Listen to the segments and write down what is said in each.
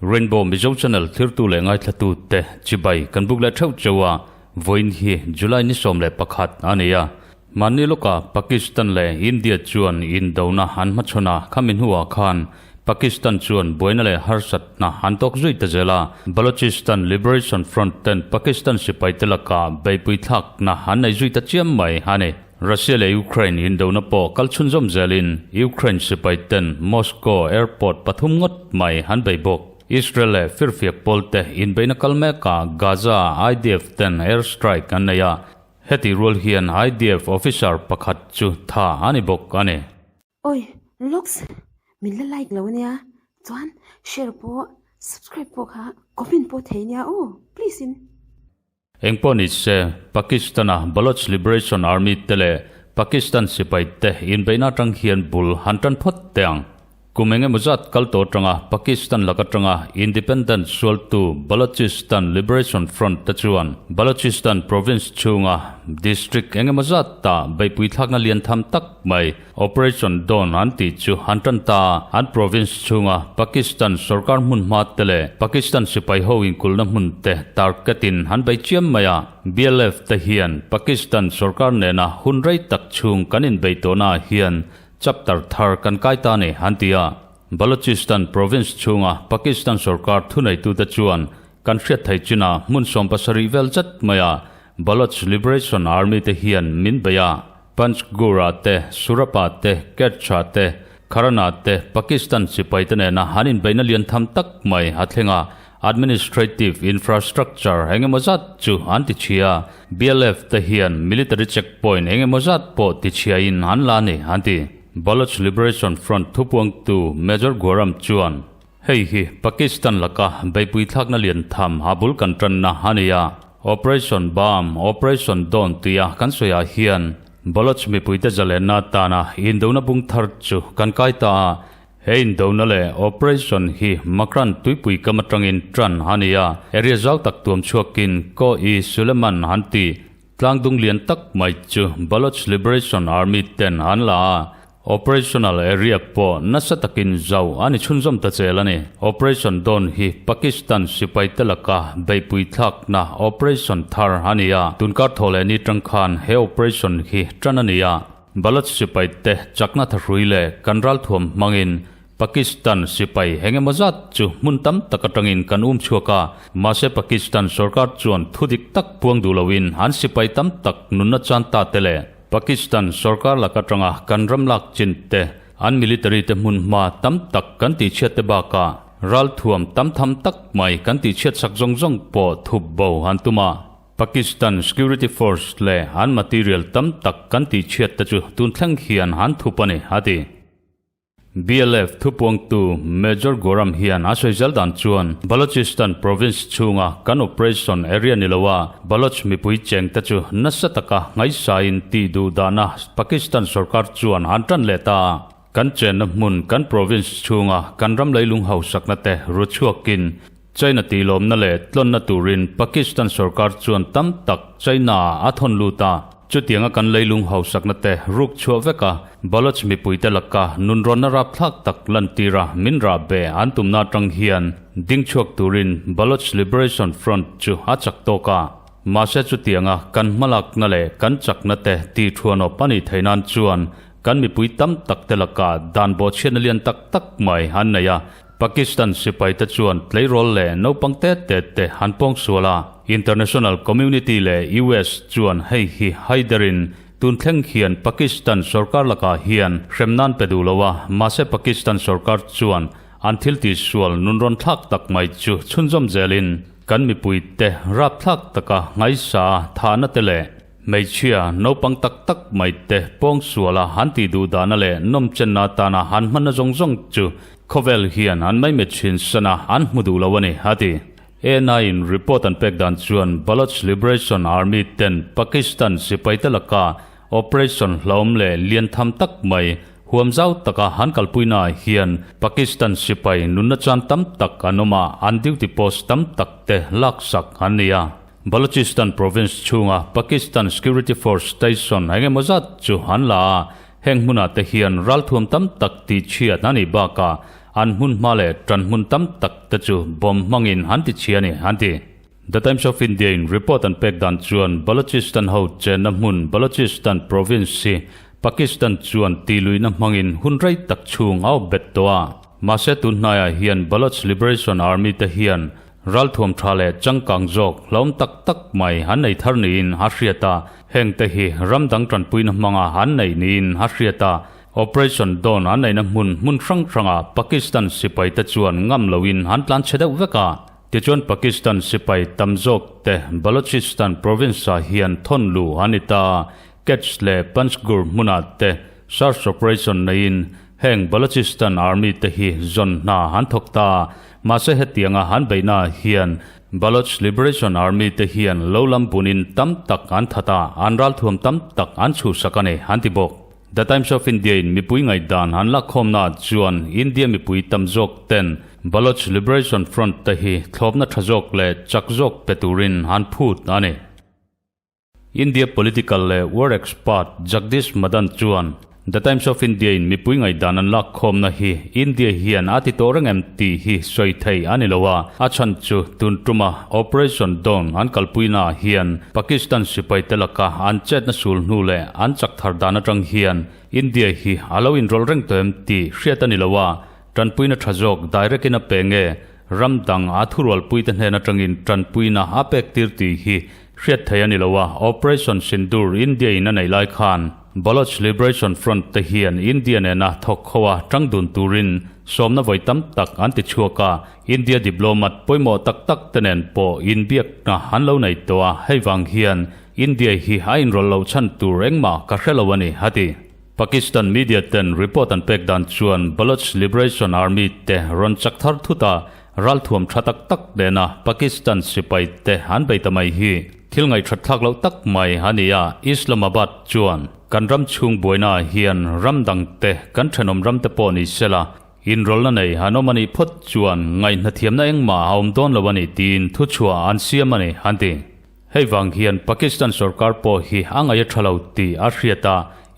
Rainbow Mizo Channel thirtu leh ngaithlatu te chibai kan buk leh theuh cheu a, vawiin hi July ni 11 a ni a. Mahni lawkah Pakistan leh India chuan indona an hmachhawn a, khami hnuah khan Pakistan chuan buaina leh harsatna an tawk zui ta zel a. Balochistan Liberation Front ten Pakistan sipaite lakah beihpui thlakna an nei zui ta chiam mai a ni. Russia leh Ukraine indona pawh kal chhunzawm zelin Ukraine sipai ten Moscow airport pathum ngawt mai an bei bawk. Israel leh firfiak pawlte inbeihna kal mekah Gaza IDF ten air strike an nei a, heti rual hian IDF officer pakhat chu tha a ni bawk a ni. Oi looks min la like lo ania chuan share pawh subscribe pawh kha comment pawh thei ania aw please in. Engpawh ni se, Pakistan-a Baloch Liberation Army te leh Pakistan sipai te inbeihna atang hian bul han tan phawt teh ang. Kum eng emaw zat kal tawh atanga Pakistan lak atanga independent sualtu Balochistan Liberation Front te chuan Balochistan province chhunga district eng emaw zat tah beihpui thlakna lian tham tak mai Operation Dawn an tih chu an tan ta a, an province chhunga Pakistan sorkar hmun hma te leh Pakistan sipai ho inkulhna hmun te target in an bei chiam mai a. BLF te hian Pakistan sorkar nena hun rei tak chhung kan inbei tawhna ah hian chapter thar kan kai ta ni an ti a. Balochistan province chhunga Pakistan sorkar thuneitute chuan kan hriat thei chinah hmun 70 vel zet maia Baloch Liberation Army te hian min bei a. Panchgura te, Surapa te, Kercha te, Kharana te Pakistan sipai te nena han inbeihna lian tham tak mai a thleng a, administrative infrastructure eng emaw zat chu an ti chhia a, BLF te hian military checkpoint eng emaw zat pawh ti chhiain an la a ni, an ti. Baloch Liberation Front thupuangtu Major Ghuram chuan, Hei hi Pakistan laka beihpui thlakna lian tham a bul kan tanna a ni a. Operation Baam, Operation Dawn tia kan sawiah hian Baloch mipuite zalenna atana indona bung thar chu kan kai ta a. He indona leh operation hi Makran tuipui kam atangin tan a ni a. Area zau tak tuam chhuakin Ko-i Suleman an ti. Tlangdung lian tak mai chu Baloch Liberation Army ten an la a. Operational area pawh nasa takin zau a ni chhunzawm ta chel a ni. Operation Dawn hi Pakistan sipaite laka beihpui thlakna operation thar a ni a, tunkar thaw leh ni tang khan he operation hi tan a ni a. Baloch sipaite chakna thahrui leh kan ralthuam hmangin Pakistan sipai eng emaw zat chu hmun tam tak atangin kan um chhuak a, mahse Pakistan sorkar chuan thudik tak puang duh loin an sipai tam tak nunna chan ta te leh Pakistan sorkar lak atanga kan ram lak chin te, an military te hmun hma tam tak kan tihchhiat te bakah ralthuam tam tham tak mai kan tihchhiat sak zawng zawng pawh thup bo an tum a. Pakistan security force leh an material tam tak kan tihchhiat te chu tun thleng hian an thup a ni, a ti. BLF thupuangtu Major Goram hian a sawi zel dan chuan Balochistan province chhunga kan operation area ni loa Baloch mipui chengte chu nasa taka ngaihsain tih duh dahna Pakistan sorkar chuan an tan leh ta a. Kan chenna hmun kan province chhunga kan ram leilung hausakna te ru chhuakin China tihlawmna leh tlawnna turin Pakistan sorkar chuan tam tak China-ah a thawn lut a. Chutianga kan leilung hausakna te ruk chhuah vek a, Baloch mipuite laka nunrawnna rapthlak tak lantira min rah be an tumna atang hian ding chhuak turin Baloch Liberation Front chu a chak tawk a. Mahse chutianga kan hmalakna leh kan chakna te tihṭhuanawp a nih theih nan chuan kan mipui tam tak te laka dan bawhchhiatna lian tak tak mai an nei a. Pakistan sipaite chuan tleirawl leh naupang te te te an pawng sual a, international community leh US chuan hei hi haiderin tun thleng hian Pakistan sorkar lakah hian hrem nan pe duh lo a, mahse Pakistan sorkar chuan an thil tihsual nunrawn thlak tak mai chu chhunzawm zelin kan mipuite rapthlak taka ngaisa a thahna te leh Hmeichhia, naupang tak tak mai te pawng suala han tih duh dahna leh nawmchenna atana han hmanna zawng zawng chu khawvel hian an maimet thin sana an hmu duh lo a ni, a ti. ANI-in report an pek dan chuan Baloch Liberation Army ten Pakistan sipaite laka operation hlauhawm leh lian tham tak mai huam zau taka han kalpuinaah hian Pakistan sipai nunna chan tam tak an awm a, an duty post tam tak te laksak an ni a. Balochistan province chhunga Pakistan Security Force station eng emaw zat chu an la a, heng hmunah te hian ralthuam tam tak tihchhiat a nih bakah an hmun hma leh tan hmun tam tak te chu bomb hmangin an tichhia a ni, an ti. The Times of India in report an pek dan chuan Balochistan ho chenna hmun Balochistan province hi Pakistan chuan tihluihna hmangin hun rei tak chhung a awp bet tawh a. Mahse tun hnaiah hian Baloch Liberation Army te hian ralthuam tha leh changkang zawk hlauhawm tak tak mai an nei thar niin a hriat a, heng te hi ram dang tanpuina hmanga an neih niin a hriat a. Operation Dawn an neihna hmun hmun hrang hrangah Pakistan sipai te chuan ngam loin an tlan chhe deuh vek a. Tichuan Pakistan sipai tam zawk te Balochistan province-ah hian thawn luh a ni ta. Kech leh Panjgur hmunah te search operation neiin heng Balochistan army te hi zawn hna an thawk ta. Mahse hetianga an beihna hian Baloch Liberation Army te hian lo lam bunin tam tak an that a, an ralthuam tam tak an chhuhsak a ni, an ti bawk. The Times of India in mipui ngaihdan an lakkhawmnaah chuan India mipui tam zawk ten Baloch Liberation Front te hi thlawpna tha zawk leh chak zawk pe turin an phut a ni. India political leh war expert Jagdish Madan chuan The Times of India in mipui ngaihdan an lakkhawmna hi India hian a ti tawh reng em tih hi sawi thei a ni lo a, a chhan chu tun tuma Operation Dawn an kalpuinaah hian Pakistan sipaite laka an chetna sul hnu leh an chak thar dan atang hian India hi a lo inrawlh reng tawh em tih hriat a ni lo a, tanpuina tha zawk direct in a pe nge ram dang a thurualpuite hnen atangin tanpuina a pek tir tih hi hriat thei a ni lo a, Operation Sindoor India in a neih lai khan Baloch Liberation Front te hian India nena thawk ho a tang dun turin sawmna vawi tam tak an ti chhuak a, India diplomat pawimawh tak tak te nen pawh inbiakna an lo nei tawh a, hei vang hian India hi a inrawlh loh chhan tur engmah ka hre lo a ni, a ti. Pakistan media ten report an pek dan chuan Baloch Liberation Army te rawn chak thar thut a, ralthuam tha tak tak nena Pakistan sipai te an bei ta mai hi thil ngaihthat thlak loh tak mai a ni a, Islamabad chuan kan ram chhung buaina ah hian ram dang te kan thenawm ram te pawh ni sela, Inrawlna nei han awm a nih phawt chuan ngaihnathiamna engmah a awm dawn lo a ni tiin thuchhuah an siam a ni, an ti. Hei vang hian Pakistan sorkar pawh hi a ngaih a tha lo tih a hriat a,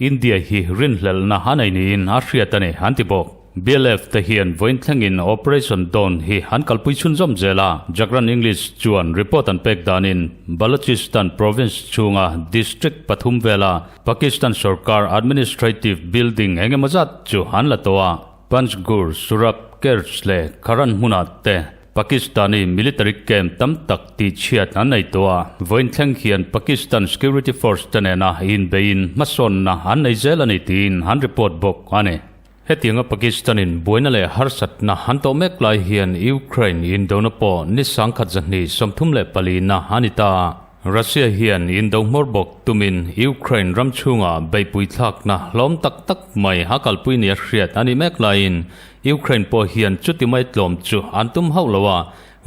India hi rinhlelhna a nei niin a hriat a ni, an ti bawk. BLF te hian vawiin thlengin Operation Dawn hi an kalpui chhunzawm zel a, Jagran English chuan report an pek danin Balochistan province chhunga district pathum vela Pakistan sorkar administrative building eng emaw zat chu an la tawh a, Panjgur, Surab, Kerch leh Kharan hmunah te Pakistani military camp tam tak tihchhiat an nei tawh a, vawiin thleng hian Pakistan security force te nena inbeiin hmasawnna an nei zel a ni tiin an report bawk a ni. Hetianga Pakistan-in buaina leh harsatna an tawh mek lai hian Ukraine indona pawh ni sangkhat zahnih 34 na a ni ta. Russia hian indo hmawr bawk tumin Ukraine ram chhungah beihpui thlakna hlawm tak tak mai a kalpui nia hriat a nih mek laiin Ukraine pawh hian chuti mai tlawm chu an tum hauh lo a,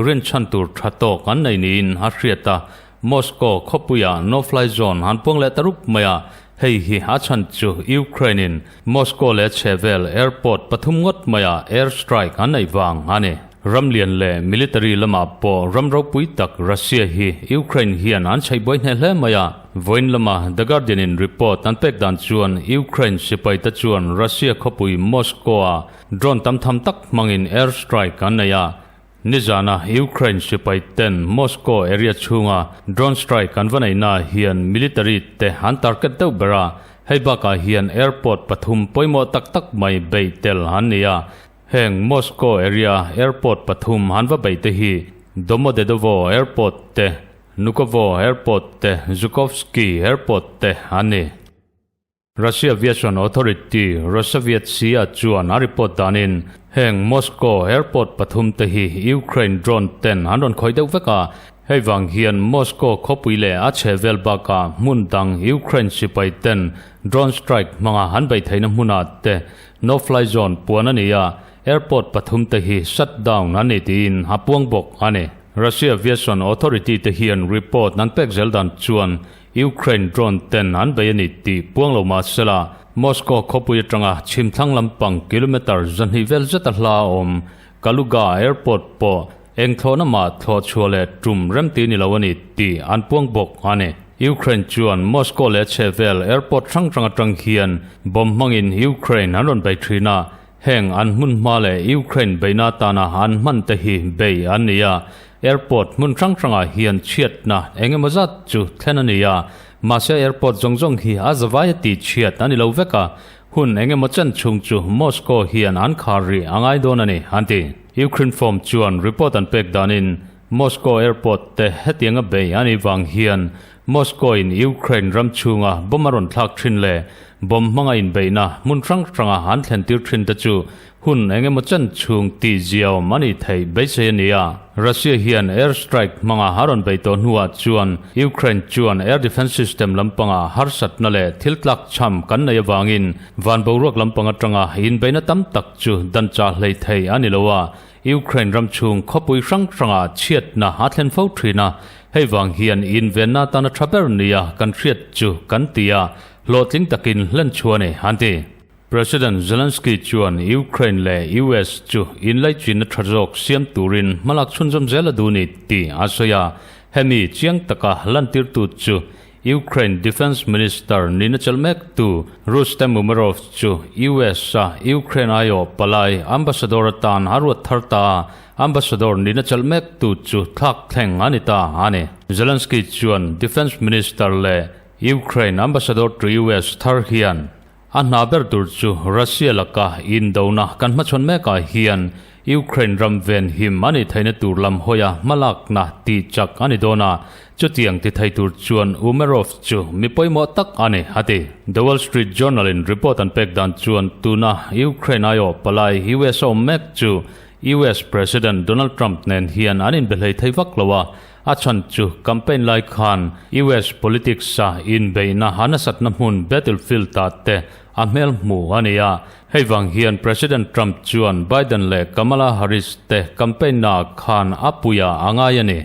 rinchhan tur tha tawk an nei niin a hriat a. Moscow khawpuiah no-fly zone an puang leh ta rup mai a, hei hi a chhan chu Ukraine-in Moscow leh chhehvel airport pathum ngawt maiah air strike an neih vang a ni. Ramlian leh military lamah pawh ram ropui tak Russia hi Ukraine hian an chheihbuai hneh hle mai a, vawiin lama The Guardian-in report an pek dan chuan Ukraine sipaite chuan Russia khawpui Moscow-a drone tam tham tak hmangin air strike an nei a, Nizana Ukraine sipai ten Moscow area chhunga drone strike an va neihna hian military te an target deuh ber a, hei bakah hian airport pathum pawimawh tak tak mai beih tel an ni a. Heng Moscow area airport pathum an va beih te hi Domodedovo airport te, Vnukovo airport te, Zhukovsky airport te an ni. Russia Aviation Authority, Rosaviatsia, chuan a report danin heng Moscow airport pathum te hi Ukraine drone ten an rawn khawih deuh vek a, hei vang hian Moscow khawpui leh a chhehvel bakah hmun dang Ukraine sipai ten drone strike hmanga an beih theihna hmunah te no-fly zone puan a ni a, airport pathum te hi shut down an ni tiin a puang bawk a ni. Russia Aviation Authority te hian report an pek zel dan chuan Ukraine drone ten an bei a ni tih puang lo mah sela, Moscow khawpui atanga chhimthlang lampang kilometre 200 vel zeta hla a awm Kaluga airport pawh Eng thlawhna mah thlawh chhuah leh tum remti ni lo a ni tih an puang bawk a ni. Ukraine chuan Moscow leh a chhehvel airport hrang hrang atang hian bomb hmangin Ukraine an rawn bei thin a, heng an hmun hma leh Ukraine beihna atana an hman te hi bei an ni a. Airport hmun hrang hrangah hian chhiatna eng emaw zat chu thlen a ni a, mahse airport zawng zawng hi a zavai a tih chhiat a ni lo vek a, Hun eng emaw chen chhung chu Moscow hian an khar rih a ngai dawn a ni, an ti. Ukrinform chuan report an pek danin Moscow airport te hetianga bei a nih vang hian Moscow in Ukraine ram chhunga bomb a rawn thlak thin leh bomb hmanga inbeihna hmun hrang hranga an thlen tir thin te chu Hun eng emaw chen chhung tih ziaawm a nih theih beisei a ni a. Russia hian air strike hmanga a rawn bei tawh hnuah chuan Ukraine chuan air defence system lampanga harsatna leh thil tlakchham kan neih avangin van boruak lampang atanga inbeihna tam tak chu dan chah hlei thei a ni lo a. Ukraine ram chhung khawpui hrang hrangah chhiatna a thlen fo thin a, hei vang hian invenna atana tha ber nia kan hriat chu kan ti a, hlawhtling takin hlen chhuah a ni, an ti. President Zelensky chuan Ukraine leh US chu inlaichinna tha zawk siam turin hmalak chhunzawm zel a duh ni tih a sawi a. Hemi chiang taka lantirtu chu Ukraine Defence Minister nihna chelh mektu Rustem Umerov chu US-a Ukraine aiawh palai ambassador atan a ruat thar ta a, ambassador nihna chelh mektu chu thlak thleng a ni ta a ni. Zelensky chuan Defence Minister leh Ukraine ambassador to US thar hian A hna ber tur chu Russia laka indona kan hmachhawn mekah hian Ukraine ram ven him a nih theihna tur lam hawia hmalakna tih chak a ni dawn a, chutiang ti thei tur chuan Umerov chu mi pawimawh tak a ni, a ti. The Wall Street Journal in report an pek dan chuan tuna Ukraine aiawh palai US a awm mek chu US President Donald Trump nen hian an inbe hlei thei vak lo a, A chhan chu campaign lai khan US politics a inbeihna a nasatna hmun battlefield ah te a hmel hmu a ni a. Hei vang hian President Trump chuan Biden leh Kamala Harris te campaign naah khan a puia a ngai a ni.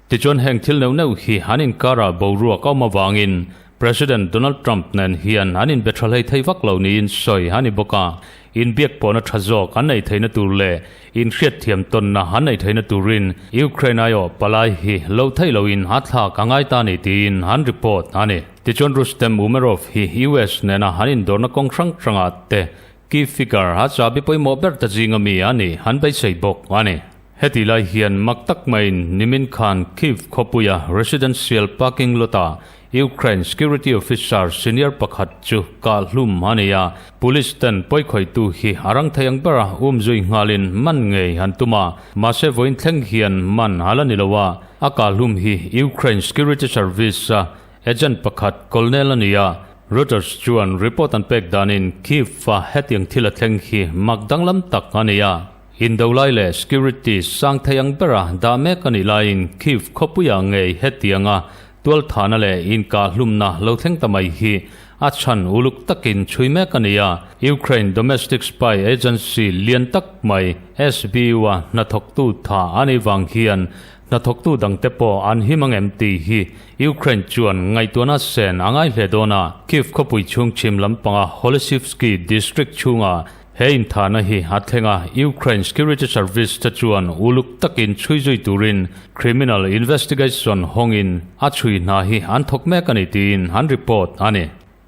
Tichuan heng thil neuh neuh hi an inkarah boruak a awm avangin President Donald Trump nen hian an inbe tha hlei thei vak lo niin sawi a ni bawk a. Inbiak pawhna tha zawk an neih theihna tur leh inhriatthiam tawnna an neih theihna turin Ukraine aiawh palai hi lo theih loin a thlak a ngai ta ni tiin an report a ni. Tichuan Rustem Umerov hi US nena an indawrna kawng hrang hrangah te key figure a chabi pawimawh ber ta zinga mi a nih an beisei bawk a ni. Heti lai hian mak tak maiin nimin khan Kyiv khawpuia residential parking lot-ah Ukraine security officer senior pakhat chu kah hlum a ni a, police ten pawikhawihtu hi a rang thei ang bera um zui nghalin man ngei an tum a, mahse vawiin thleng hian man a la ni lo a, a kah hlum hi Ukraine security service-a agent pakhat colonel a ni a, Reuters chuan report an pek danin Kyiv-a hetiang thil a thleng hi mak danglam tak a ni a. Indo lai leh security sang thei ang bera dah mek a nih laiin Kyiv khawpuiah ngei hetianga tualthahna leh inkahlumna lo thleng ta mai hi a chhan uluk takin chhui mek a ni a. Ukraine domestic spy agency lian tak mai SBU-a hnathawktu tha a nih vang hian hnathawktu dangte pawh an him ang em tih hi Ukraine chuan ngaihtuahna sen a ngai hle dawn a. Kyiv khawpui chhung chhim lampanga Holesivsky district chhunga He inthahna hi a thleng a, Ukraine Security Service te chuan uluk takin chhui zui turin criminal investigation hawngin a chhui hna hi an thawk mek a ni tiin an report a ni.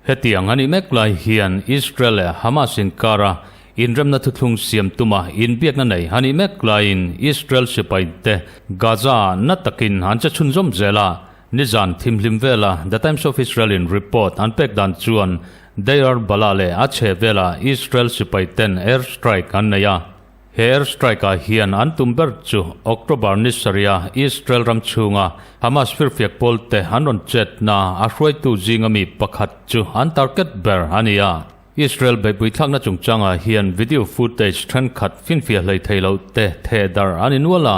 Hetiang a nih mek lai hian Israel leh Hamas inkara inremna thuthlung siam tuma inbiakna nei a nih mek laiin Israel sipai te Gaza-ah na takin an che chhunzawm zel a, Nizan thimhlim vela The Times of Israel in report an pek dan chuan Deir Balah leh a chhe vela Israel sipai ten air strike an nei a. He air strike ah hian an tum ber chu October ni sarih a Israel ram chhunga Hamas firfiak pawl te an rawn chetna a hruaitu zinga mi pakhat chu an target ber a ni a. Israel beihpui thlakna chungchangah hian video footage thenkhat finfiah hlei thei loh te theh darh a ni nual a,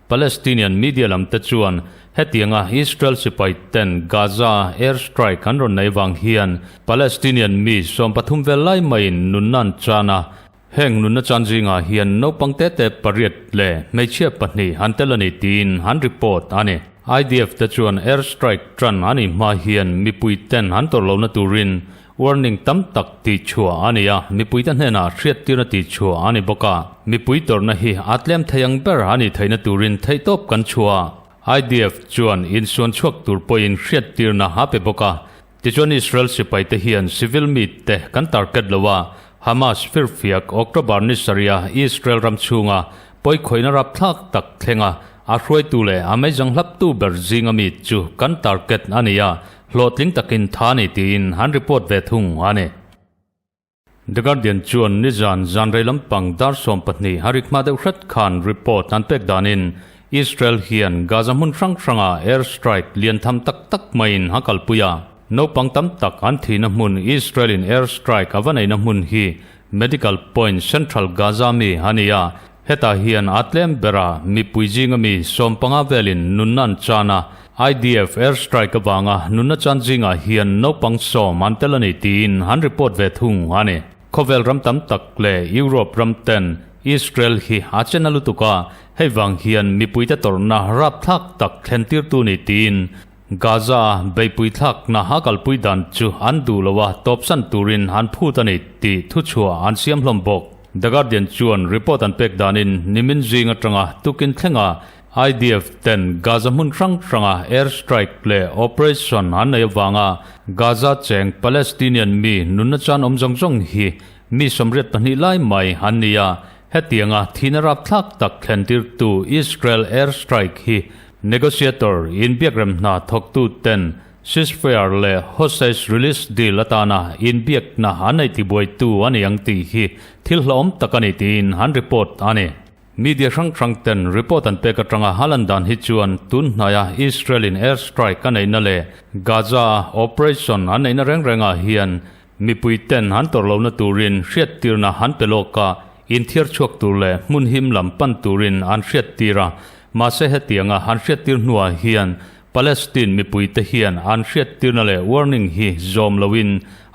Palestinian media lam te chuan hetianga Israel sipai ten Gaza air strike an rawn nei vang hian Palestinian mi 13 vel lai maiin nunna an chan a, heng nunna chan zingah hian naupang te te pariat leh hmeichhia pahnih an tel a ni tiin an report a ni. IDF te chuan air strike tan a nih hma hian mipui ten an tawrh lohna turin. Warning tam tak tihchhuah a ni a, mipuite hnenah hriattirna tihchhuah a ni bawk a. Mipui tawrhna hi a tlem thei ang ber a nih theihna turin theihtawp kan chhuah a. IDF chuan insuan chhuak tur pawhin hriattirna a pe bawk a. Tichuan Israel sipaite hian civil mite kan target lo a, Hamas firfiak October ni sarih a Israel ram chhunga pawikhawihna rapthlak tak thlenga a hruaitu leh a meizang hlaptu ber zinga mi chu kan target a ni a, hlawhtling takin tha ni tiin an report ve thung a ni. The Guardian chuan nizan zanrei lampang dar 12 a rik hma deuh hret khan report an pek danin Israel hian Gaza hmun hrang hranga air strike lian tham tak tak maiin a kalpui a. Naupang tam tak an thihna hmun Israel in air strike a va neihna hmun hi Medical Point Central Gaza mi a ni a, Hetah hian a tlem bera mipui zinga mi 15 velin nunna an chan a, IDF air strike avanga nunna chan zingah hian naupang 10 an tel a ni tiin an report ve thung a ni. Khawvel ram tam tak leh Europe ram ten Israel hi a chen a lutuk a, hei vang hian mipuite tawrhna rapthlak tak thlen tirtu ni tiin Gaza-a beihpui thlakna a kalpui dan chu an duh lo a, tawpsan turin an phut a ni tih thuchhuah an siam hlawm bawk. The Guardian chuan report an pek danin nimin zing atanga tukin thlenga IDF ten Gaza hmun hrang hranga air strike leh operation an nei avanga Gaza cheng Palestinian mi nunna chan awm zawng zawng hi mi 82 lai mai an ni a, hetianga thihna rapthlak tak thlen tirtu Israel air strike hi Negotiator inbiakrem hna thawktu ten ceasefire leh hostage release deal atana inbiakna an nei tibuaitu a ni ang tih hi thil hlauhawm tak a ni tiin an report a ni. Media hrang hrang ten report an pek atanga a lan dan hi chuan tun hnaia Israel in air strike a neihna leh Gaza-a operation an neihna reng rengah hian mipui ten an tawrh lohna turin hriattirna an pe lawk a, inthiar chhuak tur leh hmun him lam pan turin an hriattir a. Mahse hetianga an hriattir hnuah hian Palestine mipuite hian an hriattirna leh warning hi zawm loin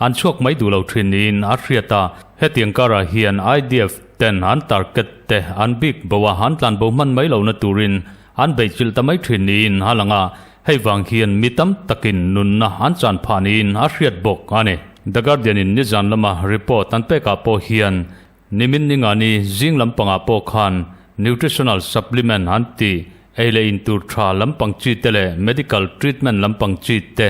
an chhuak mai duh lo thin niin a hriat a. Hetiang karah hian IDF ten an target te an bik bo a, an tlan bo hman mai lohna turin an beihchilh ta mai thin niin a lang a. Hei vang hian mi tam takin nunna an chan phah niin a hriat bawk a ni. The Guardian in nizan lama report an pekah pawh hian Nimin ningani zing lampangah pawh khan nutritional supplement an tih ei leh in tur tha lampang chi te leh medical treatment lampang chi te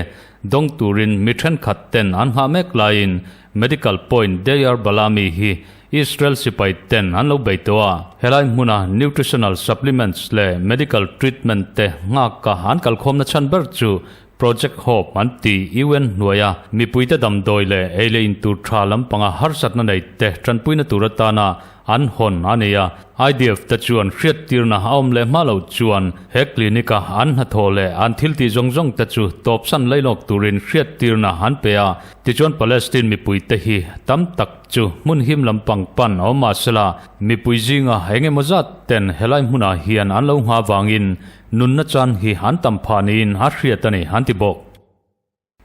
dawng turin mi thenkhat ten an nghah mek laiin medical point Deir Balami hi Israel sipai ten an lo bei tawh a. Helai hmuna nutritional supplements leh medical treatment te nghaka an kalkhawmna chhan ber chu Project Hope an tih UN hnuaia mipuite damdawi leh ei leh in tur tha lampanga harsatna nei te tanpuina tur atana an hawn a ni a. IDF te chuan hriattirna a awm leh hma lo chuan he clinic-a an hnathawh leh an thil tih zawng zawng te chu tawpsan lailawk turin hriattirna an pe a. Tichuan Palestine mipuite hi tam tak chu hmun him lampang pan a awm mahsela mipui zinga eng emaw zat ten helai hmunah hian an lo nghah vangin Nunna chan hi an tam phah niin a hriat a ni, an ti bawk.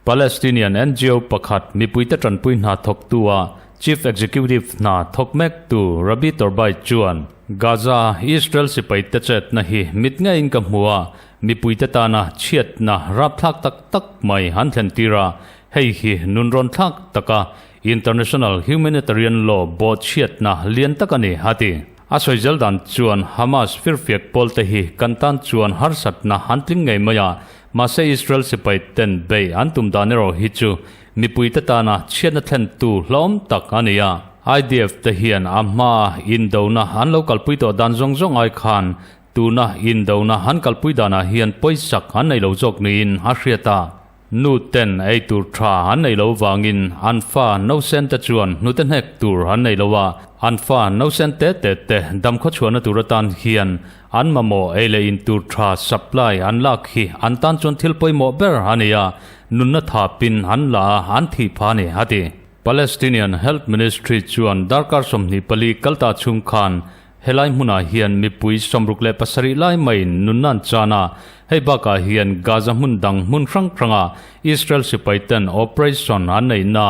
Palestinian NGO pakhat mipuite tanpui hna thawktu a Chief Executive hna thawk mektu Rabih Torbay chuan, Gaza Israel sipaite chetna hi mit ngeiin ka hmu a, mipuite tana chhiatna rapthlak tak tak mai an thlen tir a, hei hi nunrawn thlak taka International Humanitarian Law bawhchhiatna lian tak a ni, a ti. A sawi zel dan chuan Hamas firfiak pawl te hi kan tan chuan harsatna an tling ngei mai a, mahse Israel sipai ten bei an tum dan erawh hi chu mipuite tana chhiatna thlentu hlawm tak a ni a. IDF te hian a hmaa indona an lo kalpui tawh dan zawng zawng ai khan tuna indona an kalpui danah hian pawisak an nei lo zawk niin a hriat a. Nu ten ei tur tha an nei lo vangin an fa nausen te chuan hnute hnek tur an nei lo a, an fa nausen te te te damkhaw chhuahna tur atan hian an mamawh ei leh in tur tha supply an lak hi an tan chuan thil pawimawh ber a ni a, nunna thapin an la a, an thih pha a ni, a ti. Palestinian Health Ministry chuan darkar 24 kalta chhung khan Helai hmunah hian mipui 67 lai maiin nunna an chan a, hei bakah hian Gaza hmun dang hmun hrang hranga Israel sipaiten operation an neihna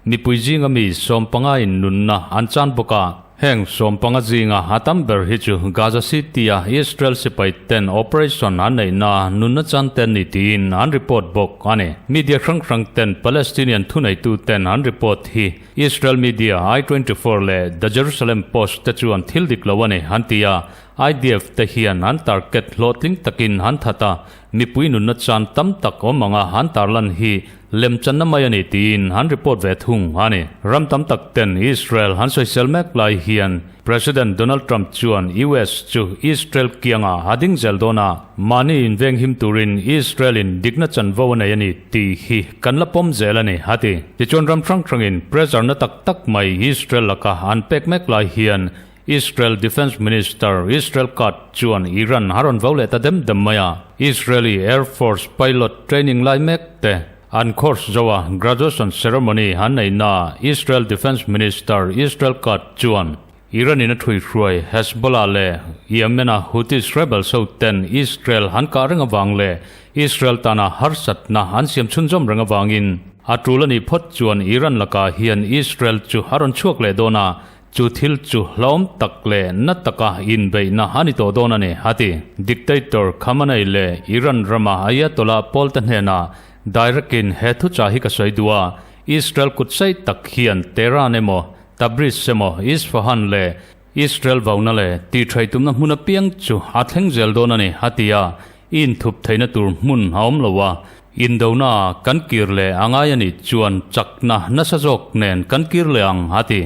mipui zinga mi 15 in nunna an chan bawk a. Heng 15 zinga a tam ber hi chu Gaza City-a Israel sipai ten operation an neihna nunna chan ten ni tiin an report bawk a ni. Media hrang hrang ten Palestinian thuneitu ten an report hi Israel media I 24 leh The Jerusalem Post te chuan thil dik lo a ni an ti a, IDF te hian an target hlawhtling takin an that a, mipui nunna chan tam tak awm anga an tarlan hi lemchanna mai a ni tiin an report ve thung a ni. Ram tam tak ten Israel an sawisel mek lai hian President Donald Trump chuan US chu Israel kianga a ding zel dawn a, mahni invenghim turin Israel in dikna chanvo a nei a ni tih hi kan la pawm zel a ni, a ti. Tichuan ram hrang hrangin pressure na tak tak mai Israel laka an pek mek lai hian Israel Defence Minister Israel Katz chuan Iran a rawn vo leh ta dem dem mai a, Israeli Air Force pilot training lai mek te an course zo a graduation ceremony an nei na Israel Defence Minister Israel Katz chuan Iran in a thuihruai Hezbollah leh Yemen a Houthis rebels ho ten Israel an kah reng avang leh Israel tana harsatna an siam chhunzawm reng avangin a tul a nih phawt chuan Iran lakah hian Israel chu a rawn chhuak leh dawn a, Chu thil chu hlawm tak leh na taka inbeihna a ni tawh dawn a ni, a ti. Dictator Khamenei leh Iran rama Ayatollah pawlte hnenah direct-in he thuchah hi ka sawi duh a, Israel kut sei tak hian Tehran emaw, Tabriz emaw, Isfahan leh Israel vauna leh tihṭhaih tumna hmun apiang chu a thleng zel dawn a ni, a ti a. I inthup theihna tur hmun a awm lo a, indona kan kir leh a ngai a nih chuan chakna nasa zawk nen kan kir leh ang, a ti.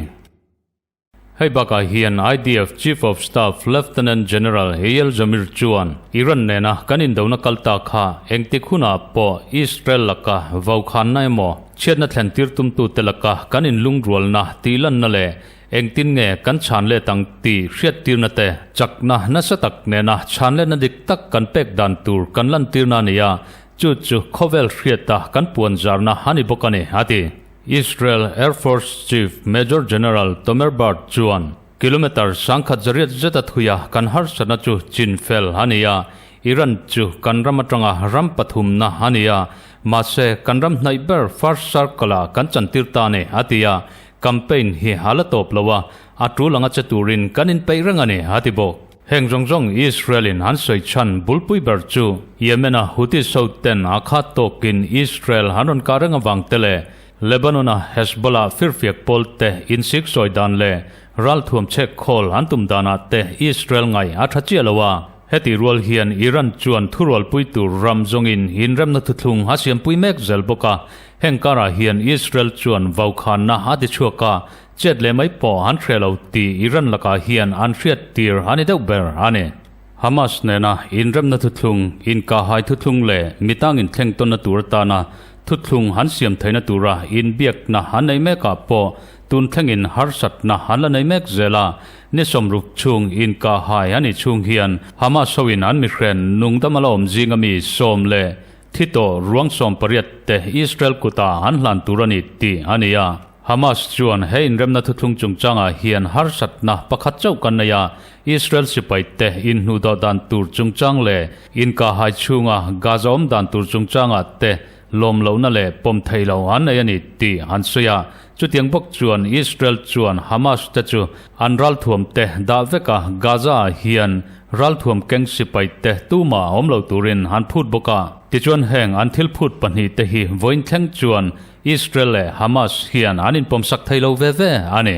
Hei bakah hian IDF Chief of Staff Lieutenant General Eyal Zamir chuan Iran nena kan indona kal ta kha engtik hunah pawh Israel laka vaukhanna emaw chhiatna thlentir tumtute laka kan inlungrualna tihlanna leh Engtin nge kan chhan let ang tih hriattirna te, chakna nasa tak nena chhan letna dik tak kan pek dan tur kan lantirna a ni a, chu chu khawvel hriata kan puan zarna a ni bawk a ni, a ti. Israel Air Force Chief Major General Tomer Bar chuan kilometre 10,800 zeta thuia kan harsatna chu chin fel a ni a, Iran chu kan ram atanga ram pathumna a ni a, mahse kan ram hnaih ber first circle-ah kan chantir ta a ni, a ti a. Campaign hi a la tawp lo a, a tul anga che turin kan inpeih reng a ni, a ti bawk. Heng zawng zawng Israel-in an sawi chhan bulpui ber chu Yemen-a Houthis hoten a khat tawkin Israel an rawn kah reng avang te leh Lebanon-a Hezbollah firfiak pawl te insik sawi dan leh ralthuam chhek khawl an tum danah te Israel ngaih a tha chiah lo a. Heti rual hian Iran chuan thurualpui tur ram zawngin inremna thuthlung a siampui mek zel bawk a, Heng karah hian Israel chuan vaukhanna a ti chhuak a, chet leh mai pawh an hre lo tih Iran lakah hian an hriat tir a ni deuh ber a ni. Hamas nena inremna thuthlung, inkahhai thuthlung leh mitang inthleng tawnna tur atana thuthlung an siam theihna tura inbiakna an nei mekah pawh tun thlengin harsatna an la nei mek zel a, ni 60 chhung inkahhai a nih chhung hian Hamas hoin an mihren nungdam a la awm zinga mi 10 leh Thi tawh ruang 18 te Israel kutah an hlan tur a ni tih a ni a. Hamas chuan he inremna thuthlung chungchangah hian harsatna pakhat chauh kan nei a, Israel sipai te inhnuhdawh dan tur chungchang leh inkahhai chhunga Gaza awm dan tur chungchangah te lawm lohna leh pawm theih loh an nei a ni tih an sawi a. Chutiang bawk chuan Israel chuan Hamas te chu an ralthuam te dah vek a, Gaza-ah hian ralthuam keng sipai te tumah awm lo turin an phut bawk a. Tichuan heng an thil phut pahnih te hi vawiin thleng chuan Israel leh Hamas hian an inpawmsak thei lo ve ve a ni.